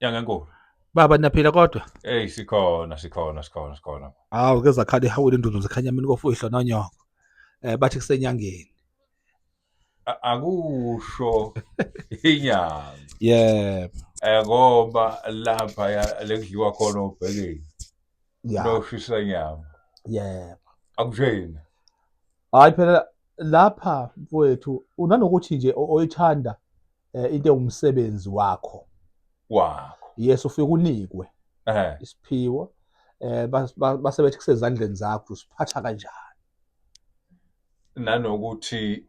Nyangenkulu. Baba niyaphila kodwa? Hey sikhona sikhona sikhona sikhona. Hawu ke zakhala ihawule indudu zikhanya mina kofuyihlo nonyoko. Eh bathi kusenyangeni. Akusho inyanga. Yebo. Eh ngoba lapha lekudliwa khona ubhekeni. Ya. Noshisa inyama. Yebo. Akusheni. Hayi phela lapha mfowethu unanokuthi nje oyithanda into ewumsebenzi wakho. Wakho. Yes ufike unikwe Eh. isiphiwo base bethi kusezandleni zakho usiphatha kanjani. Nanokuthi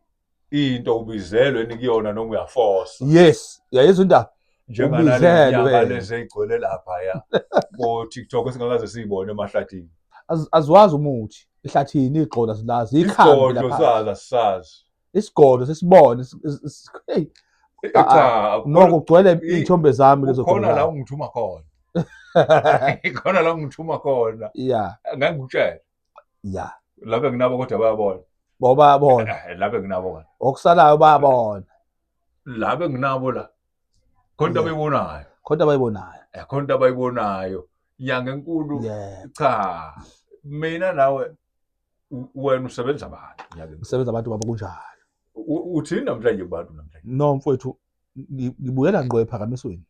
into ubizelwe nikuyona noma uyaforce. Yes, uyayizwa indaba? Njenganale Ubizelwe. nyanga lezi ey'gcwele laphaya ko-TikTok esingakaze siyibone emahlathini. Aziwazi umuthi ehlathini igxola silazi ikhambi Isigodlo lapha. sazi asisazi. Isigodlo sesibone hey Cha, noko kugcwele iy'thombe zami lezo khona la khona. ungithuma khona. Khona la ungithuma khona. Yeah, Ngeke ngikutshele. yeah. Lapho nginabo kodwa bayabona. Ngoba bayabona. Lapho nginabo kodwa. Okusalayo bayabona. Lapho nginabo la. Khona into abayibonayo. Khona abayibonayo. Khona into abayibonayo. Nyanga enkulu. Yeah. Cha. Mina nawe wena usebenza abantu nyanga. Usebenza abantu baba kunjalo. Uthini namhlanje kubantu namhlanje? No mfowethu ngibuyela ngqo ephakamisweni.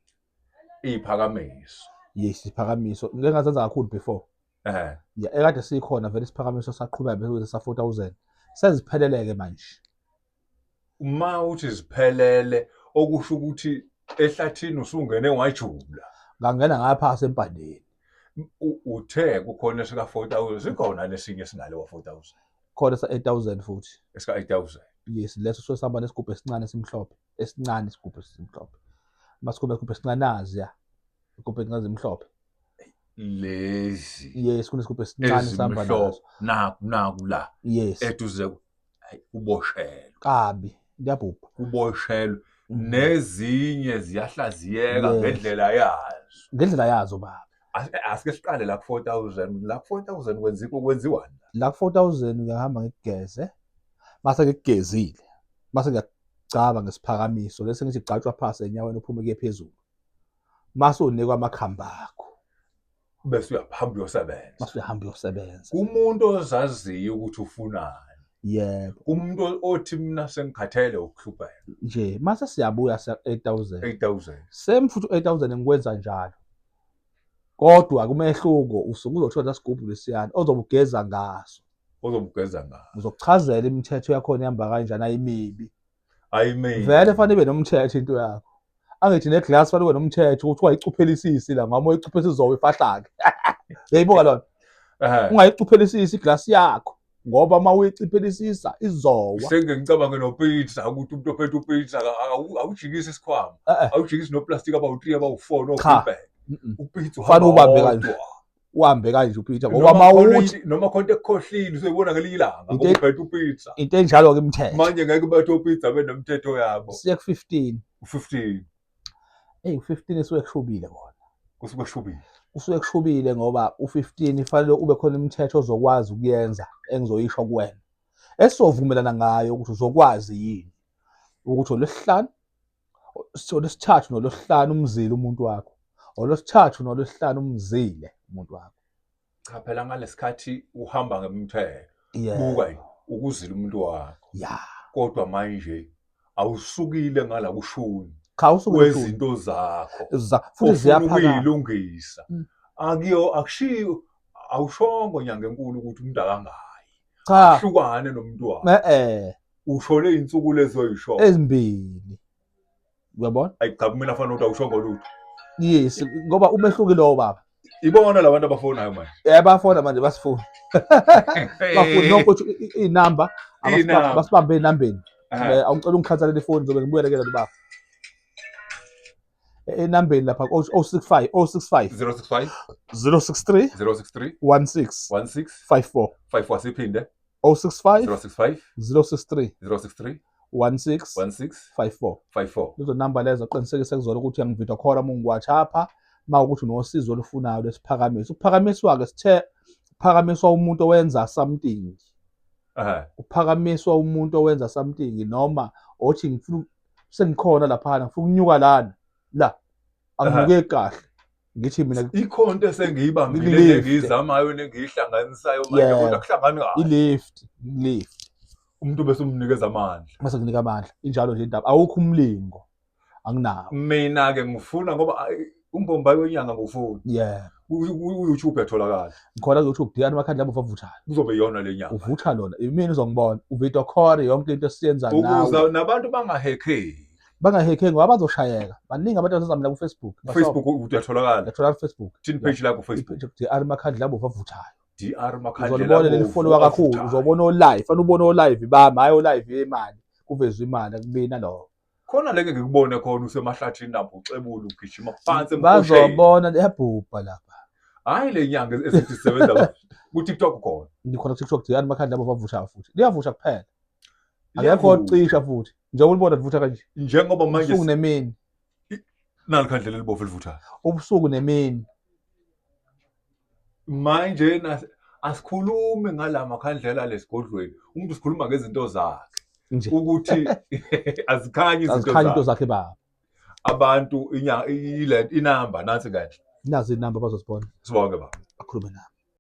Iphakamiso. Yes, iphakamiso. Ngike ngazenza kakhulu before. Yeah, ekade sikhona vele isiphakamiso saqhubeka bese sa 4000. Sezipheleleke manje. Uma uthi ziphelele okusho ukuthi ehlathini usungene wajula. Ngangena ngapha sempandeni. Uthe kukhona esika 4000 sikhona nesinye esingale wa 4000. Khona sa 8000 futhi. Esika 8000. Yes, leso sosihamba nesigubhu esincane esimhlophe. Esincane isigubhu esimhlophe. Masikhuluma isigubhu esincane naziya. Isigubhu esincane ezimhlophe. Lezi. Yes, kunesigubhu esincane sihamba naso. Naku naku la. Yes. Eduze kuboshelwe. Kabi, kuyabhubha. Kuboshelwe. Nezinye ziyahlaziyeka ngendlela yazo. Ngendlela yazo baba. Asike siqale la ku 4000, la ku 4000 kwenziwa kwenziwani? La ku 4000 ngiyahamba ngikugeze. Mase ngikugezile. Mase ngiyagcaba ngesiphakamiso lesi ngithi gcatshwa phansi enyaweni uphume kuye phezulu. Mase unikwa amakhambi akho. Bese uyahamba uyosebenza. Mase uyahamba uyosebenza. Kumuntu ozaziyo ukuthi ufunani. Yebo. Kumuntu othi mina sengikhathele ukuhlupheka. Nje mase siyabuya siya 8000. 8000. Same futhi 8000 ngikwenza njalo. Kodwa kumehluko usuke uzothola lesigubhu lesiyana ozobe ugeza ngaso. Ozobe ugeza ngaso. Uzokuchazela imithetho yakhona ihamba kanjani ayimibi. Ayimibi. Vele fanele ibe nomthetho into yakho. Angithi neglass fanele ube nomthetho ukuthi ungayicuphelisisi la ngoba uyicuphelisa izowe ifahlake. Uyayibuka lona. Ungayicuphelisisi iglass yakho ngoba uma uyiciphelisisa izowa. Sengike ngicabange nopizza ukuthi umuntu ophethe upizza awujikisi isikhwama. Awujikisi noplastic abawu3 abawu4 no-paper. Upizza Fanele ubambe kanje. Uhambe kanje uPeter ngoba mawuthi noma khona ekukhohlile uzoyibona ngelinye ilanga ngoba uphethe upizza. Into enjalo ke imithetho. Manje ngeke bathe upizza benomthetho yabo. Siye ku-15. U15. Hey u15 esuke kushubile kona. Kusuke kushubile. Kusuke kushubile ngoba u15 fanele ube khona imithetho ozokwazi ukuyenza engizoyisho kuwena. Esizovumelana ngayo ukuthi uzokwazi yini ukuthi olwesihlanu olwesithathu nolwesihlanu umzile umuntu wakho. Olwesithathu nolwesihlanu umzile umuntu wakho. Cha phela ngalesikhathi uhamba ngemthetho. Yeah. Buka ukuzila umuntu wakho. Yeah. Kodwa manje awusukile ngala kushuni. Cha usukile kwezinto zakho. Futhi ziyaphakama. Ukuyilungisa. Akiyo akushiyo awushongo nyanga enkulu ukuthi umuntu akangayi. Cha. Ahlukane nomuntu wakho. Ushone izinsuku lezo oyisho. Ezimbili. Uyabona? Ayi cha kumina fanele ukuthi awushongo lutho. Yes, ngoba umehluki lowo baba. Ibona labantu abafonayo manje. Bafona manje basifuna. Bafuna nokho ukuthi inamba basibambe enambeni. Awucela ungikhathalele ifoni ngizobe ngibuyele ke baba. Enambeni lapha 065 065 065 063 063 16 16 54 54 siphinde 065 065 063 063 16 16 54 54. Lezo namba lezo qinisekise kuzona ukuthi uyangivideo call uma ungiWhatsApp uma ukuthi unosizo olufunayo lesiphakamiso. Ukuphakamiswa ke sithe kuphakamiswa umuntu owenza something. Kuphakamiswa umuntu owenza something noma othi ngifuna sengikhona laphana ngifuna ukunyuka lana la. Angibukeki kahle. Ngithi mina Ikhona into esengiyibambile Ngilift. nengiyizamayo nengiyihlanganisayo manje Yeah. kodwa kuhlangani kahle. I-lift, i-lift. Umuntu bese umnikeza amandla. Mase nginika amandla. Injalo nje indaba. Awukho umlingo. Anginawo. Mina-ke ngifuna ngoba umbombayi wenyanga ngufuni. Yeah. U-YouTube uyatholakala. Ngikhona ku-YouTube DR Makhandlela Abovu avuthayo. Kuzobe iyona le nyanga. Uvutha lona. Imini uzongibona. Uvideo call yonke into esiyenza nawe. Ukuze nabantu bangahekheki. Bangahekheki ngoba bazoshayeka. Baningi abantu abazenza mina ku-Facebook. Facebook uyatholakala. Uyatholakala ku-Facebook. Thini page lakho Facebook? DR Makhandlela Abovu avuthayo. DR Makhandlela. Uzolibona leli follower kakhulu. Uzobona o-live. Fanele ubone o-live bami, hhayi o-live yemali. Kuvezwe imali akubina lokho. Khona leke ngikubone khona usemahlathini lapho uxebula ugijima phansi emhosheni. Bazobona liyabhubha lapha. Hhayi le nyanga esithi sisebenza ku-TikTok khona. Ngikhona ku-TikTok DR Makhandlela Abovu avuthayo futhi. Liyavutha kuphela. Akekho ocisha futhi. Njengoba ulibona livutha kanje. Njengoba manje Ubusuku nemini. Nali khandlela elibovu elivuthayo. Ubusuku nemini. Manje asikhulumi ngala makhandlela lesigodlweni. Umuntu sikhuluma ngezinto zakhe. Nje. Ukuthi azikhanyi izinto Azikhanyi into zakhe. zakhe baba. Abantu inya ile inamba nansi kanhle. Nazi inamba bazozibona. Sibonge baba. Akhulume nami.